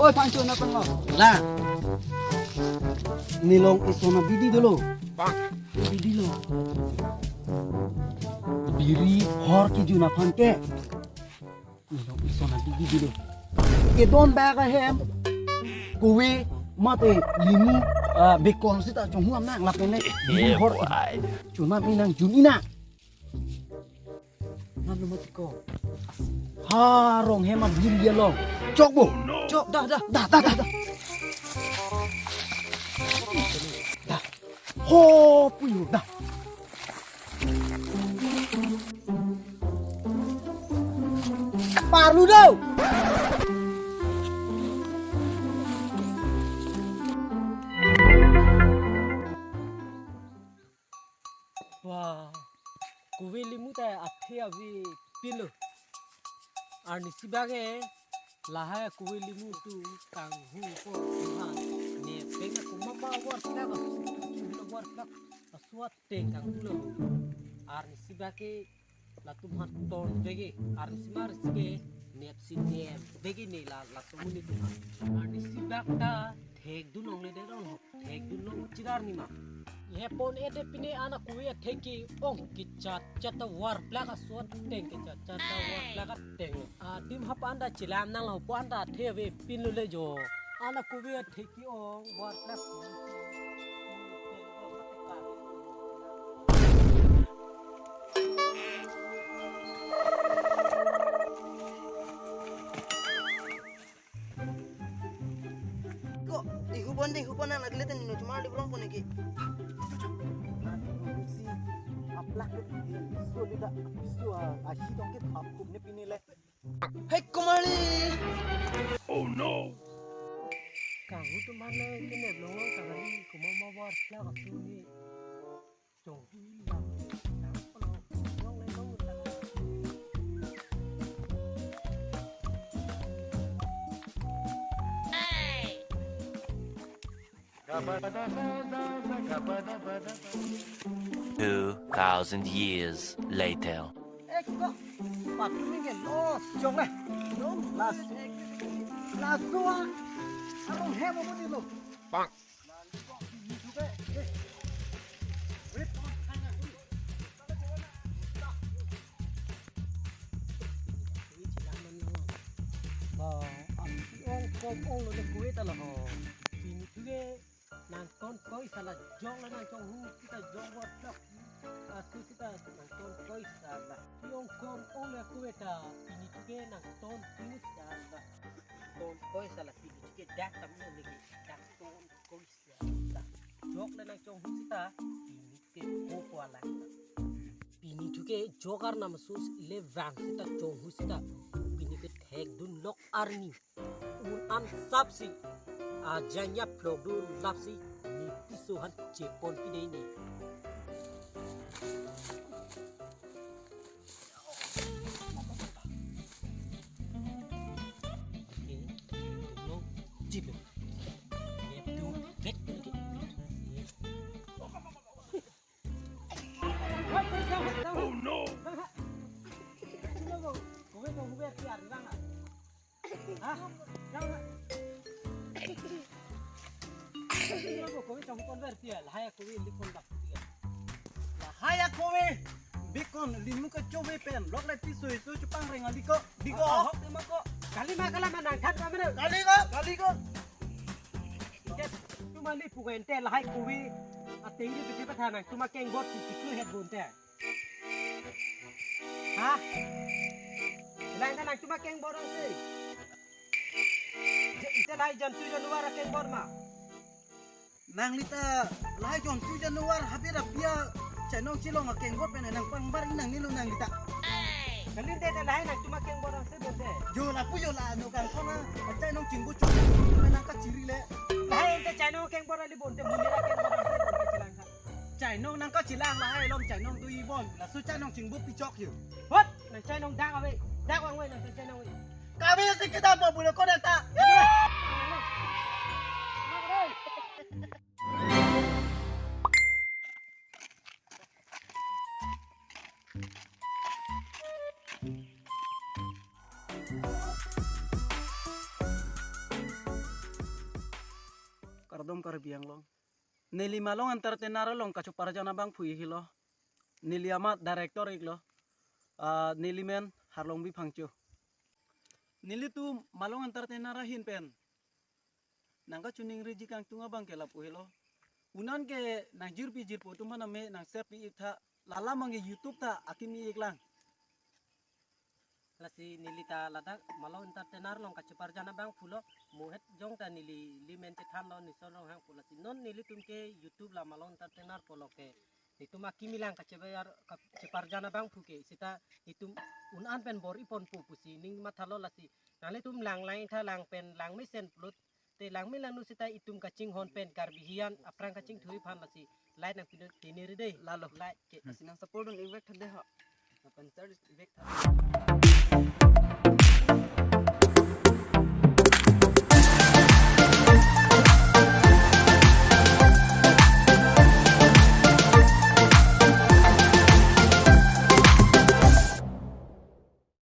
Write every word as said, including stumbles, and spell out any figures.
Oi, pangcho na panglo. La. Nelong eson abidi dolo. Bidi lo. Biri hor kejun aphan ke. Nelong eson abidi dolo. Kedon bag ahem. Kove mate limu, ah, bekon seta chonghu amnang lapen le. Biri hor. Chunam inang jun ina. Nanu mati ko. Ha, rong hem abiri along. Chok bo. Chok, dah, dah. Dah, dah, dah, dah. Dah. Ho, puyo, dah. Parlu do. Wah, kove limu ta athe avepinlo. Arnisi bak ke lahai kove limu atum kanghupo, ha, ne peng na komat ma war sila ka, war sila ka suat teng kanghulo. Arnisi bak ke latum aphan ton bege, arnisi mar sike nepsi nep bege ne la, latum amonit atum aphan. Arnisi bak ta thekdun longle de dong ho. Thekdun long chirar ni ma. Ye pon ede pine ana kove athek ke-ong kechat chat ta war plak aso ateng, kechat chat ta war plak ateng. Adim hap anda chilam nang lo po anda athe avepinlo le jo. Ana kove athek ke-ong war plak. Ko, ihupon dei, ihupon nang naglet ni no chomar di brong pon iki. Si aplak ke so lida, so, ah, ahi dong ke thap kup ne pine le. Hei, komarli. Oh no. Kanghu atum aphan le kene long long ta kali, komat ma war plak atum ni. Two thousand years later. Eko, patumi ke los jong le. Las, lasua. Arong hem mo di lo. Bang. Ba, am, ong, kom, ong lo de kove ta lo ho. Pini thu ke nangton koi sala jok la nangchonghu seta jok wa tok. Asu seta nangton koi sala. Pi ong kom ong le kove ta pini thu ke nangton koi sala. Ton koi sala pini thu ke dak tam lo ne ke dak ton koi sala. Jok le nangchonghu seta pini thu ke ko ko ala. Pini thu ke jok arnam aso le vang seta chonghu seta. Pini ke thekdun lok arni. Un an sapsi, ajanya phlok dun lapsi, ne piso aphan chepon pidei ne. Oh no! Ha? Kove chonghu konver tia, lahai kove likon bak tia. Lahai kove bikon limu kachove pen lok le piso iso chepang reng aliko. Diko. Ahok tema ko. Kali ma kala ma nangthan ma mene. Kali ko, kali ko. Ite, tuma li puga ente lahai kove ateng di piti pathan nangtum akengbor si chiklu het bonte. Ha? Lahai ta nangtum akengbor si. Je, ite lahai jontu januar akengbor ma. Nangli ta lahai jontu januar habit apia chainong chelong akengbor pen nangpangbar nangli lo nangli ta. Kali ente lahai nangtum akengbor si bonte. Jo lapu jo la no kangkona chainong chingbu chok nangkachiri le. Lahai ente chainong akengbor kali bonte munira akengbor si bonte chelang ha. Chainong nangkachelang lahai along chainong tu ibon. Laso chainong chingbu pichok yo. Hot, nang chainong dak ave. Dak vangve nang chainong ave. Kami si kita mau bulan kodak ta. Dom Karbi Anglong. Neli Malong Entertainer along kacheparjan abangphu helo. Neli amat director iklo. Ah, neli men Harlongbi Phangcho. Nelitum Malong Entertainer ahin pen nangkachiningriji kangtung abang ke lapu helo. Un-an ke nangjirpi jirpo atum aphan name nangsepi ik tha, la alam abang ke YouTube ta akimi iklang. Lasi neli ta ladak Malong Entertainer along kacheparjan abangphu lo, muhet jong ta neli limen chethanlo, Nison Ronghang pu. Lasi non nelitum ke YouTube la Malong Entertainer pulo ke netum akimi lang kachebayar, kacheparjan abangphu ke, seta netum un-an pen bor-iponpo pusi ning mathalo. Lasi nanglitum lang lang ik tha, lang pen lang mesen pulote langme langno seta itum kachinghon pen Karbi hijan aphrang kachingthur aphan. Lasi like nangpidun tini ri dei. Lalo. Like ke. Lasi nang support dun ik vek tha dei ho. Nang pen share ik vek tha.